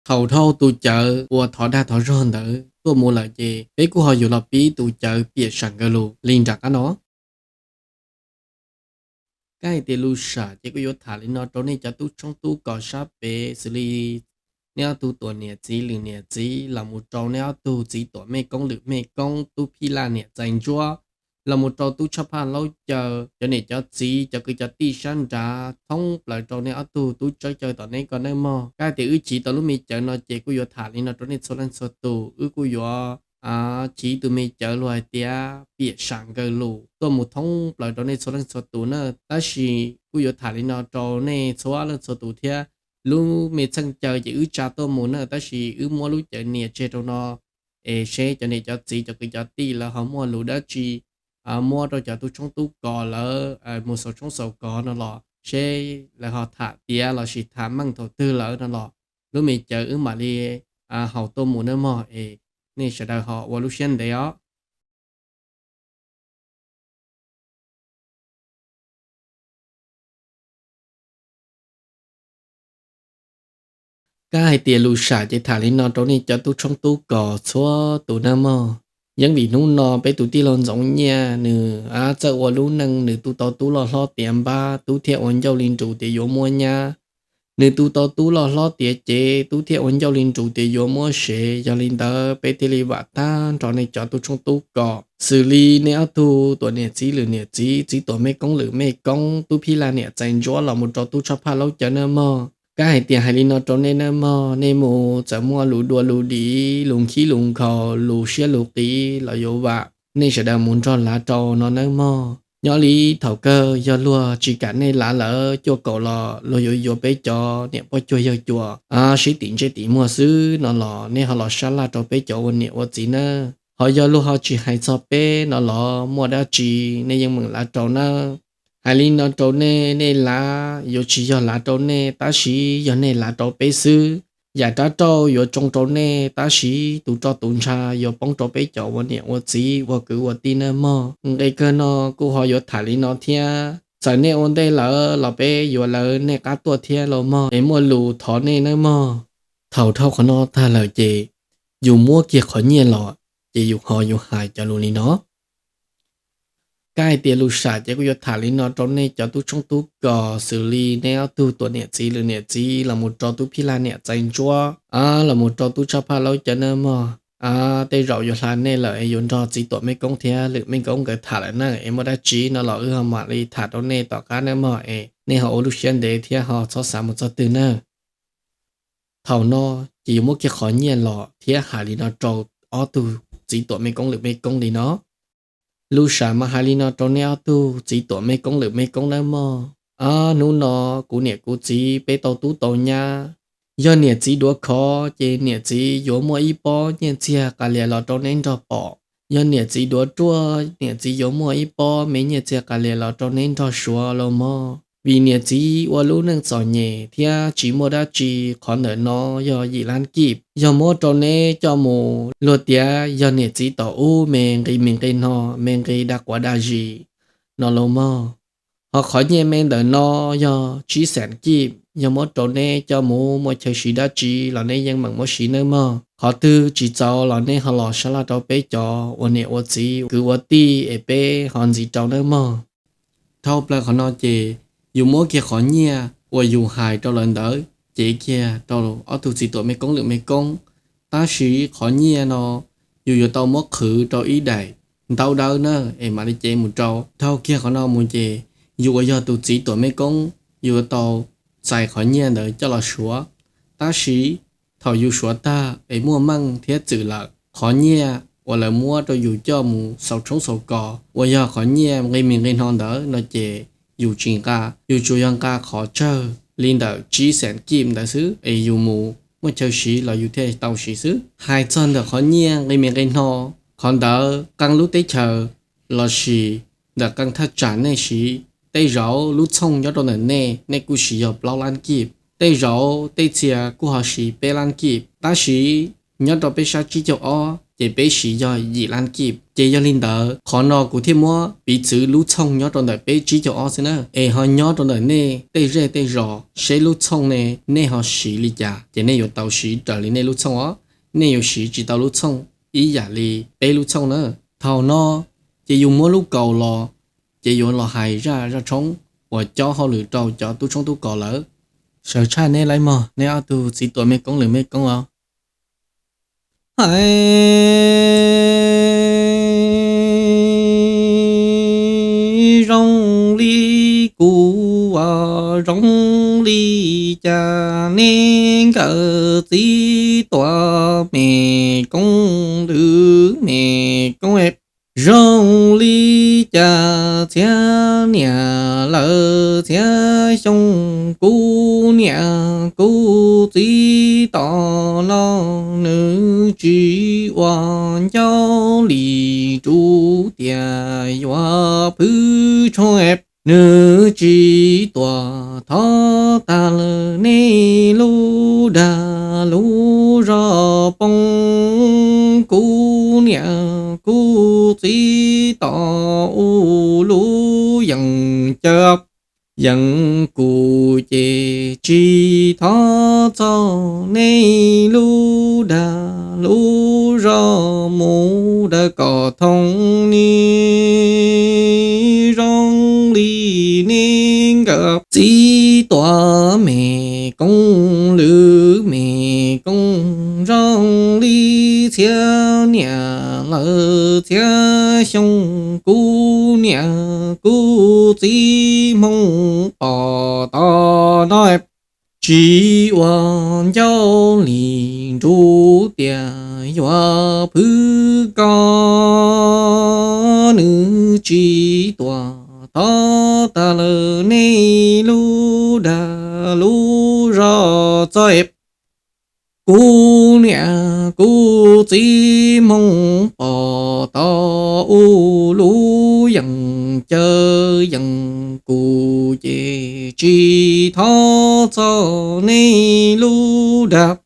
Thaum dhau tus cawv uas thov dag thov zog ntawd tuaj mus lawm ces peb kuj ho yuav los pib tus cawv piam sam nkawg lus li nram qab no. Kab hais tias lus sam ces kuj yuav tham li no rau nej cov tub tshoob tub kos sab pem xws li nej ob tug tuam niam txiv lwm niam txiv los mus rau nej ob tug txiv tuam mej koob lwm mej koob tub phij laj niam txais ntsuab los mus rau tub tshaj phaj laub caw cov niam cov txiv cov kwv cov tij sab nrad thoob plaws rau nej ob tug tub tsawb caw tom neb ko nawb mog. Kab hais tias wb chiv tau lub me cawv no ces kuj yuav tham li no rau nej txhua leej txhua tus. Wb kuj yuav chiv tus me cawv luag hais tias piam sam nkawg lus tuaj mus thoob plaws rau nej txhua leej txhua tus na. Tab sis kuj yuav tham li no rau nej txhua leej txhua tus thiab. Lub me txheej caw ces wb tsa tuaj mus na, tab sis wb muab lub cawv nias tseg rau no es seb cov niam cov txiv cov kwv cov tij lawv ho muaj lus dab tsi muab rau cov tub tshoob tub kos lawv mus xaus tshoob xaus kos no los seb lawv ho tham tiav lossis tham meej thaum twg lawm no los lub me cawv wb mam li haus tuaj mus nawb mog es nej sawv daws ho ua lub siab ntev os. Kab hais tias lus sam ces tham li no rau nej cov tub tshoob tub kos txhua tus nawb mog. Yeeb vim hnub no peb tus tij laug Ntxoov Nyiaj nws txawj ua lub neej, nws tu tau tub loj hlob tiav npab, tub thiaj ua ncauj li nrus tias yuav muab nyab. Nws tu tau tub loj hlob tiav cev, tub thiaj ua ncauj li nrus tias yuav muab sev. Yog li ntawd peb thiaj li vam tag nrho nej cov tub tshoob tub kos xws li nej ob tug tuam niam txiv lwm niam txiv, txiv tuam mej koob lwm mej koob, tub phij laj niam txais ntsuab los mus rau tub tshaj phaj laub caw nawb mog. Kab hais tias hais li no rau nej nawb mog, nej mus txawm muaj lus dua lus dim, lus nkhib lus nkhaus, lus siab lus qiv los yuav vam nej sawv daws mus nrog lav rau no nawb mog. Nyob li thaum kawg yog luag tsis kam nej lav lawm, cuaj kaum los luag yuav yuav peb cov niam poj cuag yawg cuas sib tim ntsej tim muag xwb no los nej ho los sab laj rau peb cov ua niam ua txiv nawb. Ho yog luag ho tsis hais txog peb no los muaj dab tsi nej yeej meem lav rau nawb. Hais li no rau nej, nej lav yuav tsis yog lav rau nej, tab sis yog nej lav rau peb xwb. Yam rab rauj yuav tsoo rau nej, tab sis tus roj tus ntsha yuav poob rau peb cov ua niam ua txiv ua kwv ua tij nawb mog. Nqe kawg no kuj ho yuav tham li no thiab, txawm nej ua ntej lawm los peb yuav lawv nej qab tuaj thiab los mog, es muaj lus thov nej nawb mog. Thaum dhau qhov no tag lawm ces yus muab kiag qhov nyiaj los ces yus ho yuav hais cov lus li no. Kab hais tias lus sam ces kuj yuav tham li no rau nej cov tub tshoob tub kos xws li nej ob tug tuam niam txiv lwm niam txiv los mus rau tub phij laj niam txais ntsuab los mus rau tub tshaj phaj laub caw nawb mog. Tej zaum yuav hla nej lawm es yuav nrog txiv tuam mej koob thiab lwm mej koob nkawd tham lawm na, es muaj dab tsi no los wb ho mam li tham rau nej tom qab nawb mog, es nej ho ua lub siab ntev thiab ho txhob xav mus txog twg nawb. Thaum no ces yuav muab kiag qhov nyiaj los thiab hais li no rau ob tug txiv tuam mej koob lwm mej koob li no. Lus sam mas hais li no rau nej ob tug txiv tuam mej koob lwm mej koob nawb mog. Hnub no kuv niam kuv txiv peb tau tub tau nyab. Yog niam txiv duav khov ces niam txiv yuav muaj ib pob nyiaj txiag qas lias los rau neb nrog pom. Yog niam txiv duav ruaj, niam txiv yuav muaj ib pob me nyiaj txiag qas lias los rau neb nrog suav los mog. Vim niam txiv ua lub neej txom nyem thiab tsis muaj dab tsi, qhov ntawm no yog yim lab kib. Yog muab rau neb coj mus luag tias yog niam txiv tom ub me nqi me nqi no, me nqi dag quav dag zis no los mog. Ho qhov nyiaj me ntawm no yog tsib xees kib, yog muab rau neb coj mus muaj chaw siv dab tsi los neb yeej meem muab siv nawb mog. Qhov twg tsis txaus los neb ho los sab laj rau peb cov ua niam ua txiv kwv ua tij es peb ho ntxiv rau nawb mog. Dhau plaws qhov no ces yus muab kiag qhov nyiaj uas yus hais rau lawv ntawd cev kiag rau ob tug txiv tuam mej koob lwm mej koob. Tab sis qhov nyiaj no yus yuav tau muab qhwv rau ib daim ntaub dawb na, es mam li cev mus rau. Dhau kiag qhov no mus ces yus uas yog tus txiv tuam mej koob, yus yuav tau txais qhov nyiaj ntawd coj los suav. Tab sis thaum yus suav tag es muaj meej thiab txwm lawm, qhov nyiaj uas lawv muab rau yus coj mus xaus tshoob xaus kos uas yog qhov nyiaj nqi me nqi no ntawd no ces yus tsis nqa, yus tsuas yog nqa qhov tsawg li ntawm tsib xees kib ntawd xwb es yus mus muaj chaw siv los yus thiaj tau siv xwb. Hais txog ntawm qhov nyiaj nqi me nqi no, qhov ntawd qee lub teb chaws lossis ntawm qee thaj tsam nej siv. Tej zaum lub txhooj nyob rau ntawm nej, nej kuj siv yog plaub lab kib, tej zaum tej txhia kuj ho siv peb lab kib, tab sis nyob rau peb sab tsib caug ob ces peb siv yog yim lab kib. Ces yog li ntawd qhov no kuv thiaj muab piv txwv lub txhooj nyob rau ntawm peb tsib caug ob xwb na, es ho nyob rau ntawm nej tej zej tej zos seb lub txhooj ne nej ho siv li cas ces nej yuav tau siv raws li nej lub txhooj os. Nej yuav siv tsis tau lub txhooj ib yam li peb lub txhooj na. Thaum no ces yus muab lub kaus los, ces yuav los hais zaj zaj tshoob uas cob hauj lwm rau cov tub tshoob tub kos lawm. Sawv tshaj neb laib mog, neb ob tug txiv tuam mej koob lwm mej koob os. Hais zoo li kuv uas zoo li cas, neb nkawd txiv tuam mej koob lwm mej koob. Zoo li cas txhiab niam lawm txhiab xyoo, kuv niam kuv txiv tom no nws tsis ua ncauj li rau tias yuav phwb tshoob, nws tsis tuam thov tag lawm nej lub dag lub zog poob, kuv niam kuv txiv tom u lub yees caw yees kuv ces tsis thov txog nej lub dag lub zog mus dawb kom thoob ni. Zoo li neb nkawd txiv tuam mej koob lwm mej koob, zoo li txhiab niam lawm txhiab xyoo, kuv niam kuv txiv hmoo pom tom no tsis ua ncauj li rau tias yuav phwb koj, nws tsis tuam thov tag lawm nej lub dag lub zog txog. Kuv niam kuv txiv hmoo pom tom u lub yees caw yees kuv ces tsis thov txog nej lub dag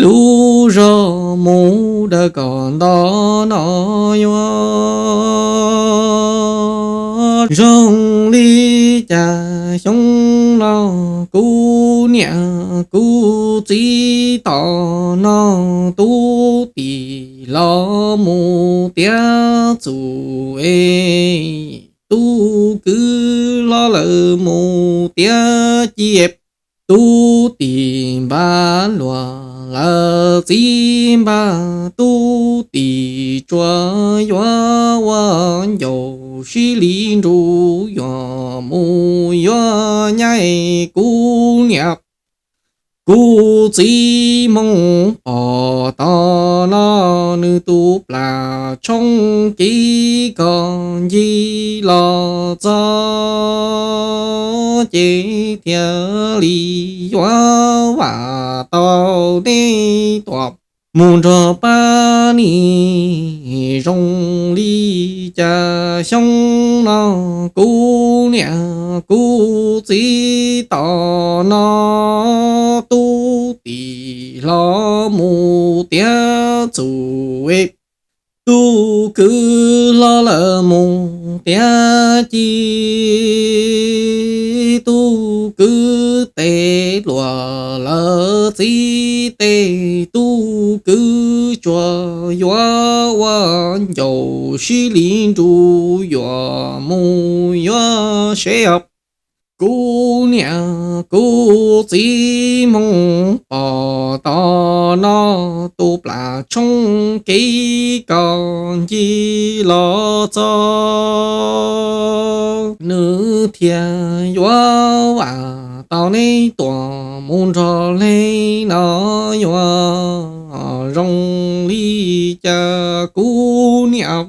lub zog mus dawb kom nto no yuav zoo li cas xyoo no kuv niam kuv txiv tom no tub tim los mus tiav txum es tub kwv hlob lawv mus tiav ci, tub tim npaj luag lawv txiv npaj, tub tim tsuas yuav ua ncaus sib li nrub yuav mus yuav nyab, kuv niam kuv txiv hmoo pom tom no nws tus plam tshoob kev koj ncig los txog ces thiaj li yuav vam tau nej tuam mus nrog pab ni. Zoo li cas xyoo no kuv niam kuv txiv tom no tub tim hlob mus tiav txum, tub kwv hlob lawv mus tiav ci, tub kwv tes luag lawv txiv tes, tub kwv tsuas yuav ua ncaus sib li nrub yuav mus yuav sev. Kuv niam kuv txiv hmoo pom tom no tus plam tshoob kev koj ncig los txog, nws thiaj yuav vam tau nej tuam mus nrog leej no yuav zoo li cas kuv niam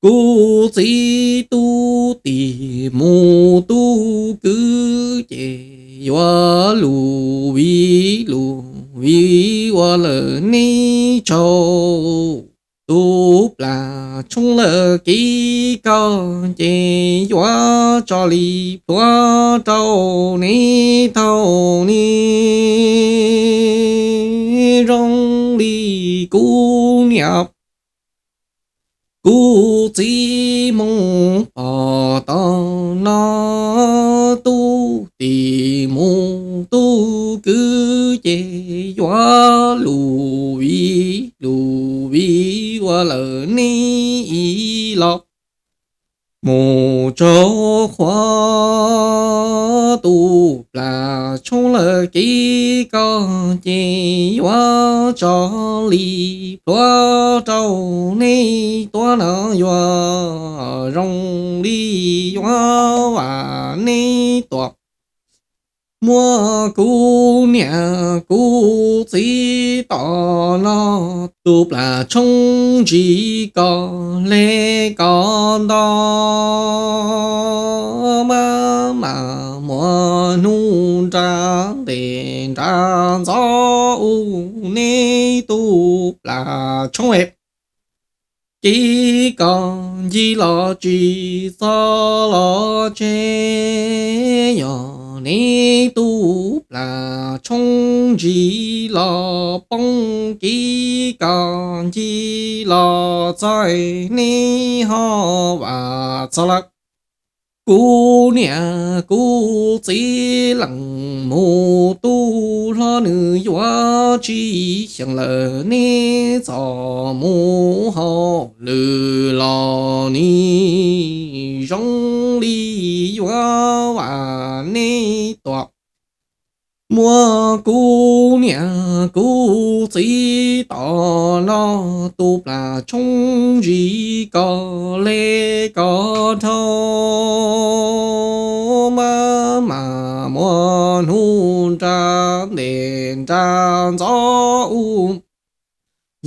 kuv txiv tub tim mus tub kwv ces yuav lus viv lus viv ua lawm nej tsaug. Tus plam tshoob lawm kev koj ces yuav tso li plhuav rau nej thaum ni. Zoo li kuv niam Kuv txiv mus pom tau no, tus tij mus tus kwv ces yuav lus viv lus viv ua lawm neb ib los mus rau qhua tus plas tshoob lawm kev koj ces yuav tso li pluav rau neb tuav no yuav zoo li yuav vam neb tuam. Muab kuv niam kuv txiv tom no tus plas tshoob ntsis koj hle koj nto, maj mam muaj hnub nra ntes nra ntxov u neb tus plas tshoob e. Kev koj ncig los tsis txog los tseg, yog neb tus plas tshoob ntsis los poob, kev koj ncig los txog neb ho vam txog lawm. Kuv niam kuv txiv leej mus tus hlob nws yuav tsis xyeem lawm, neb txom mus hauj lwm los nws zoo li yuav vam neb tuam. Muab kuv niam kuv txiv tom no tus plas tshoob ntsis koj hle koj dhau, maj mam muaj hnub nra ntes nra ntxov u.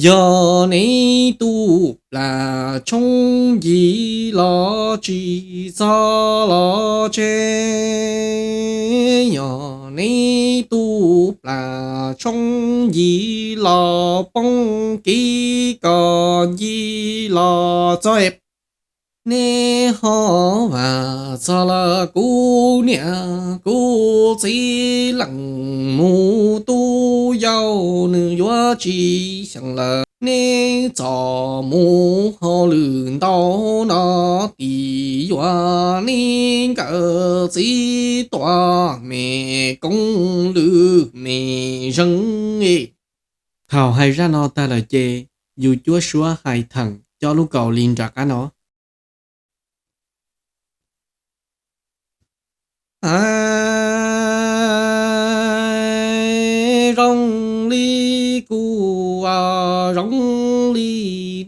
Yog neb tus plas tshoob ncig los tsis txog los tseg, yog neb tus plas tshoob ncig los poob, kev koj ncig los txog neb ho vam txog lawm. Kuv niam kuv txiv leej mus tus yau nws yuav tsis xyeem lawm, neb txom mus hauj lwm ntau no, tim yuav neb nkawd txiv tuam me koob lwm me zeej es. Thaum hais zaj no tag lawm ces yus cuab suab hais theem coj lub kaus li nram qab no. Zoo li kuv, zoo li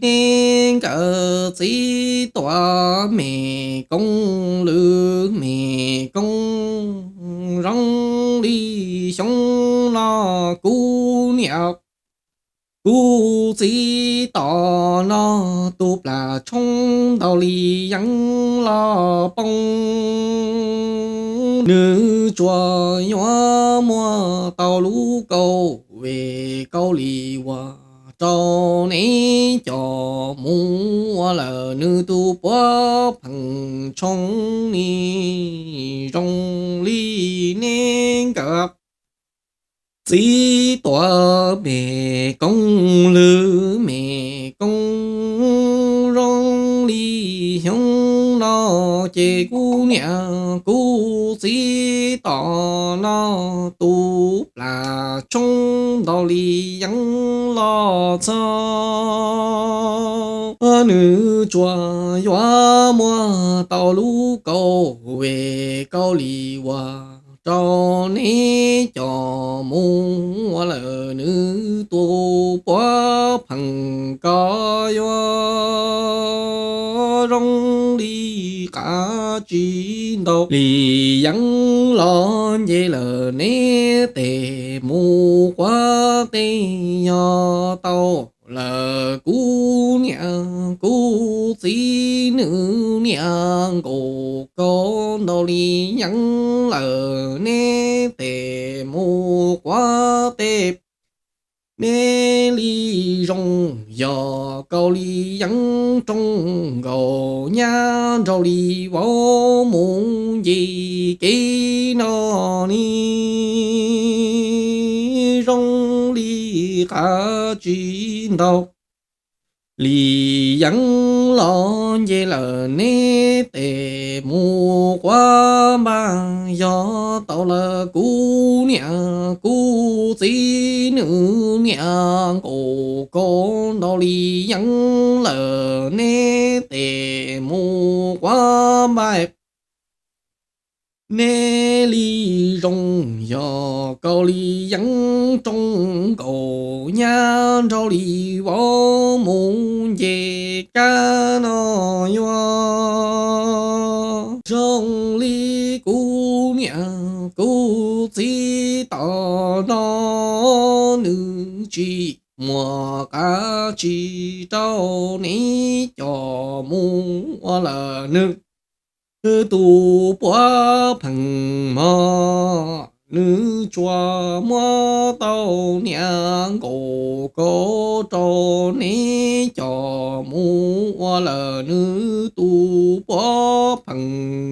neb nkawd txiv tuam me koob lwm me koob, zoo li xyoo no kuv niam kuv txiv tom no tus plas tshoob ntau li yeeb los poob, nws tsuas yuav muab tau lub kaus ve kaus li uas rau neb coj mus ua lawm nws tus puav pheej tshoob ni, zoo li neb nkawd txiv tuam me koob lwm me koob, zoo li xyoo no ces kuv niam kuv txiv tom no tus plas tshoob ntau li yeeb los txog, nws tsuas yuav muab tau lub kaus ve kaus li uas rau neb coj mus ua lawm nws tus puav pheej ko yuav, zoo li qab tsis ntau li yeeb los nce lawm neb tes mus quav teb, yog tau lawm kuv niam kuv txiv nws niam nkaus kaus ntau li yeeb lawm neb tes mus quav teb, neb li zoo yog kaus li yeeb rooj nkaus nyab nraug li vauv mus nce kev no ni, zoo li qab tsis ntau Li Yeeb los nce lawm neb tes mus quab npaj, yog tau lawm kuv niam kuv txiv nws niam nkaum kaum nrog Li Yeeb lawm neb tes mus quab npaj. Neb li zoo yog koj Li Yeeb rooj nkaus nyab nrog Li Vauv mus nce kab no yuav zoo li kuv niam kuv txiv tom no nws tsis muaj qab tsis rau neb coj mus ua lawm nws tus puab pheej mog, nws tsuas muab tau niam nkaum kaum rau neb coj mus ua lawm nws tus puab pheej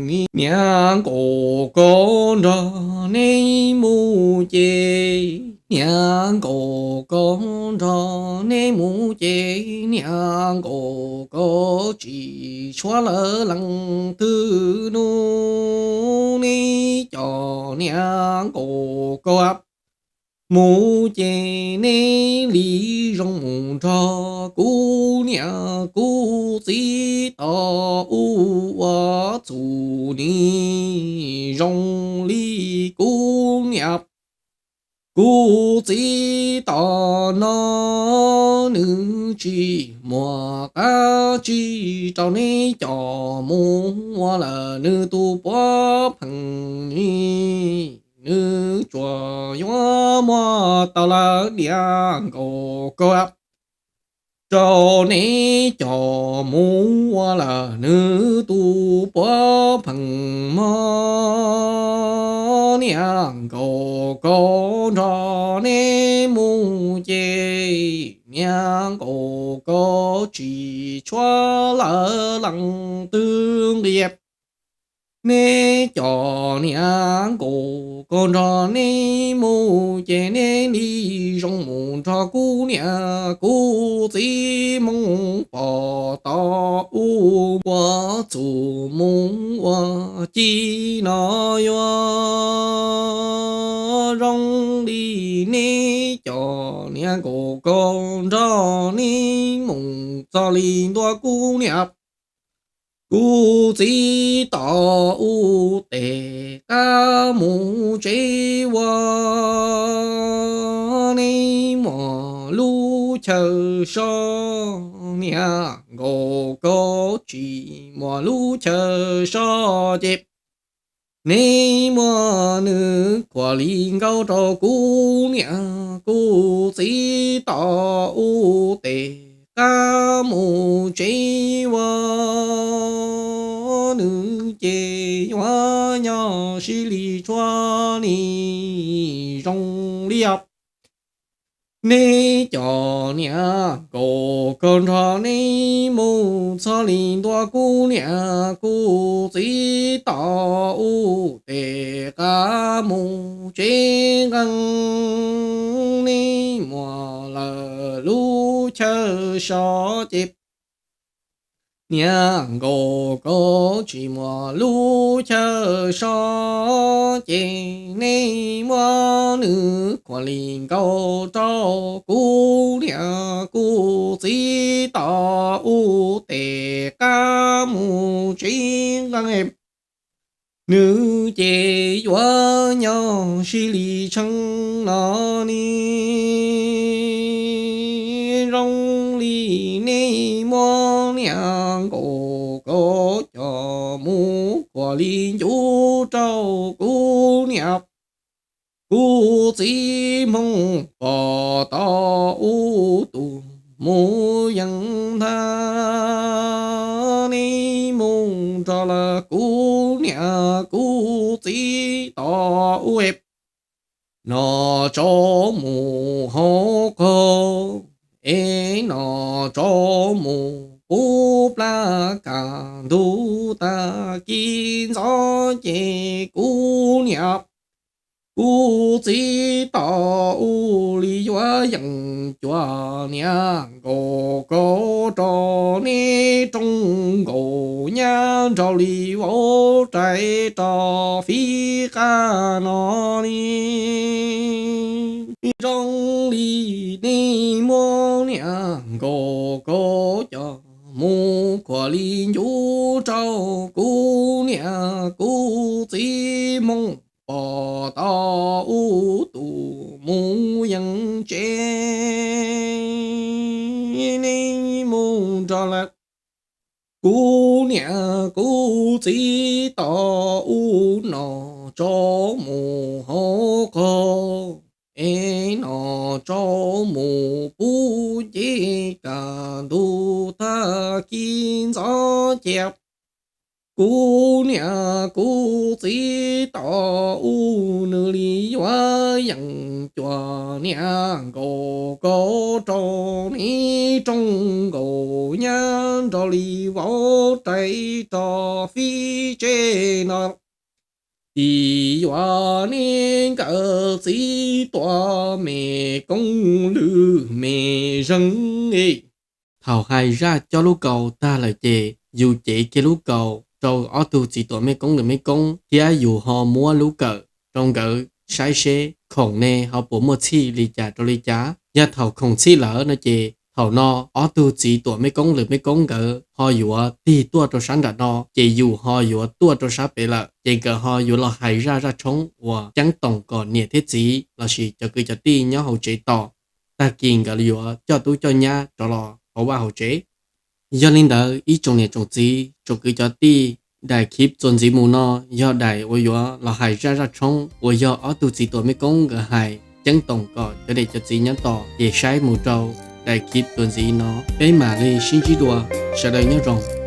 ni. Niam nkaum kaum nrog neb mus ces, niam nkaum kaum nrog neb mus ces, niam nkaum kaum tsis tshuav lawv leej twg nug, neb coj niam nkaum kaum mus ces neb li zoo mus nrog kuv niam kuv txiv tom ub ua txuj ni zoo li kuv niam kuv txiv tom no nws tsis muaj qab tsis rau neb coj mus ua lawm nws tus puab pheej ni. Nws tsuas yuav muab tau lawm niam nkaum kaum rau neb coj mus ua lawm nws tus puab pheej mog. Niam nkaum kaum nrog neb mus ces, niam nkaum kaum tsis tshuav lawv leej twg nqis. Neb coj niam nkaum kaum nrog neb mus ces neb li zoo mus nrog kuv niam kuv txiv Hmoob pom tom ub ua txuj mus ua ci no yuav zoo li neb coj niam nkaum kaum nrog neb mus txog li ntua kuv niam kuv txiv tom ub tes qab mus tsev ua, neb muaj lub chaw so, niam nkaum kaum tsis muaj lub chaw so ces neb muab nws khuam li nkaus rau kuv niam kuv txiv tom ub tes qab mus tsev ua, nws ces yuav nyob sib li tshuav ni zoo li os. Neb coj niam nkaum kaum nrog neb mus txog li ntua kuv niam kuv txiv tom ub tes qab mus tsev nqeeb, neb muaj lawm lub chaw so ces niam nkaum kaum tsis muaj lub chaw so ces neb muab nws khuam li nkaus rau kuv niam kuv txiv tom ub tes qab mus tsev nqeeb, nws ces yuav nyob sib li tsheej no ni zoo li neb muab niam nkaum kaum coj mus khuam li ncuv rau kuv niam kuv txiv Hmoob pom tom ub tus mus yees ntag, neb mus nrog lawm kuv niam kuv txiv tom ub es noj tsau mus haus qaug, es noj tsau mus pub plab kaj ntug tag kis ntxov ces kuv niam Kuv txiv tos ua li yuav yeem cuag niam nkaus kaum rau neb rooj nkaus nyab nraug li vauv rais rau fij qab no li. Zoo li nej muab niam nkaus kaum coj mus khuam li ncuv rau kuv niam kuv txiv moo pom tau ua tus mus yeem tsev, nej mus nrog lawv. Kuv niam kuv txiv tos ua nom tso mus hauv qaum, es nom tso mus pub nce kaj ntug tag kis ntxov cia. Kuv niam kuv txiv tos ua nws li yuav yeem cuag niam nkaus kaum rau neb rooj nkaus nyab nraug li vauv rais rau fij tsev no. Tim yuav neb nkawd txiv tuam me koob lwm me zeeg. Thaum hais zaj coj lub kaus tag lawm ces yus cev kiag lub kaus rau ob tug txiv tuam me koob lwm me koob thiab yus ho muab lub kawm rau nkawd saib seb khoom ne ho puas muaj txhij li cas rau li cas. Yog thaum khoom txhij lawm no ces thaum no ob tug txiv tuam me koob lwm me koob nkawd ho yuav tig tuaj rau sab nram no ces yus ho yuav tuaj rau sab pem lawm, ces nkawd ho yuav los hais zaj zaj tshoob uas ceeb toom kom niam thiab txiv lossis cov kwv cov tij nyob hauv tsev tos. Tag kis nkawd yuav coj tub coj nyab rov los hauv vaj hauv tsev. Yog li ntawd ib tsoom niam tsoom txiv tsoom kwv cov tij, daim clip txuas ntxiv mus no yog daim uas yuav los hais zaj zaj tshoob uas yog ob tug txiv tuam me koob nkawd hais ceeb toom kom cov niam cov txiv nyob tos, ces saib mus rau daim clip txuas ntxiv no peb mam li sib ntsib dua. Sawv daws nyob zoo.